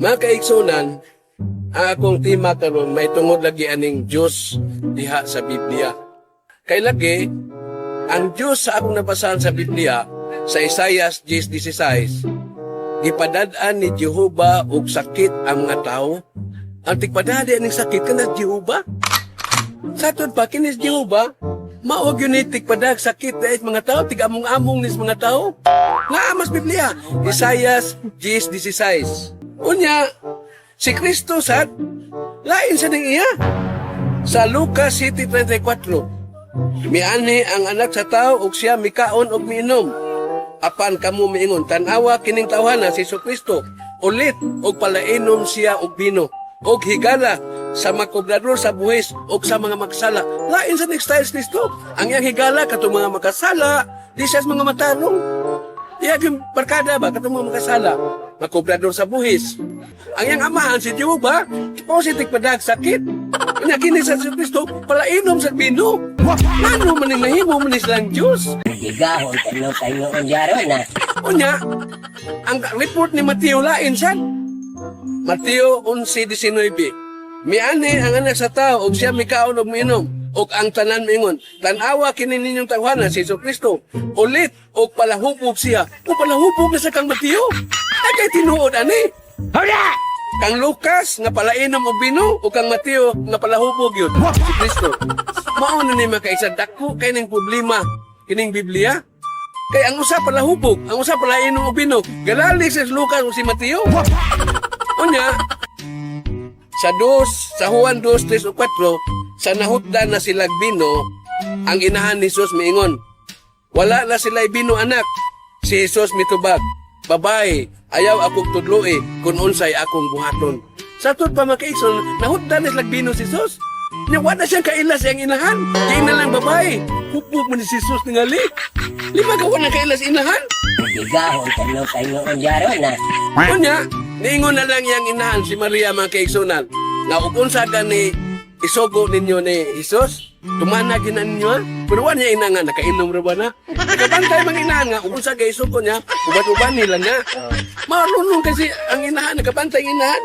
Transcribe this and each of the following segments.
Mga kaigsunan, ang akong tema karon may tungod lagi aning Diyos diha sa Biblia. Kay lagi, ang Diyos sa akong nabasahan sa Biblia, sa Isaiah 10:16, gipadad-an ni Jehova og sakit ang mga tao. Ang tigpadadi aning sakit kana Jehova. Satod pa kini si Jehova, mao gyud ni tigpadag sakit dahil mga tao, tig-among-among nis mga tao. Nga mas Biblia, Isaiah 10:16. Unya, si Kristo sad, lain sa ning iya. Sa Lucas 7:34, mianhi ang anak sa tao ug siya mikaon ug miinom. Apan kamo miingon, tan-awa kining tawhana si Kristo, ulit og palainom siya og bino og higala sa makobrador sa buhis og sa mga makasala. Lain sa next style Kristo. Ang iyang higala katong mga makasala, di siya sa mga matarong. Iya yung barkada ba katong mga makasala, makobrador sa buhis. Ang iyang amahan si Jehova, o si tigpadag sakit. Unya kini sa Kristo, palainom sa bino. Ngano man ning nahimo man ni silang Diyos? Gigahon tayo tayo jaro na. Unya, ang report ni Mateo lain sad. Mateo 11:19. Mianhi ang anak sa tao ug siya mikaon og miinom ug ang tanan miingon, tan-awa kini ninyong tawhana si Hesus Kristo, ulit og palahubog siya. O palahubog na sa kang Mateo. Ay kay tinuod ani. Hurra! Kang Lucas nga palainom og bino ug kang Mateo nga palahubog yun si Kristo. Mao na ni makaisa dako kay ning problema kining Biblia. Kay ang usa palahubog, ang usa palainom og bino. Galali si Lucas ug si Mateo. Unya, sa Juan 2, 3 o 4, sa nahutdan na sila bino, ang inahan ni Jesus miingon, "Wala na sila bino, anak." Si Jesus mitubag, "Babae, ayaw akong tudloi kung unsay akong buhaton." Sa tud pa makaigsoon, nahutdan na sila bino si Jesus. Nya wala siyang kaila sa iyang inahan. Kaya na lang, "Babae, hubog man ni si Jesus ningali." Lima ka wala kaila sa inahan. Gigahon tayo tayo jaro na. Unya, niingon na lang iyang inahan si Maria, mga kaigsunan, nga ug unsa gani isugo ninyo ni Jesus, tumana gina ninyo ha. Pero wa niya ina nga nakainom ra ba na. Nakabantay mga inahan nga ug unsa gay isugo niya, uban-uban nila niya. Marunong kasi ang inahan, nakabantay ang inahan.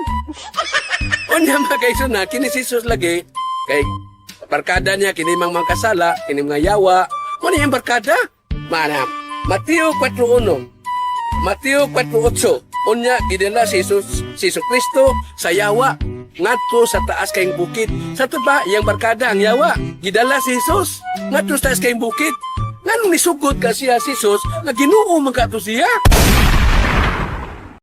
Unya mga kaigsunan, kini si Jesus lagi kay barkada niya kini mga makasala, kini mga yawa. Mo ni ang barkada. Mana Mateo 4:1. Mateo 4:8. Unya gidala si Jesus, si Jesus Kristo sa yawa ngadto sa taas kayong bukid. Sa to ba iyang barkada ang yawa? Gidala si Jesus ngadto sa taas kayong bukid. Nganong nisugod ka siya si Jesus nga Ginoo man kato siya?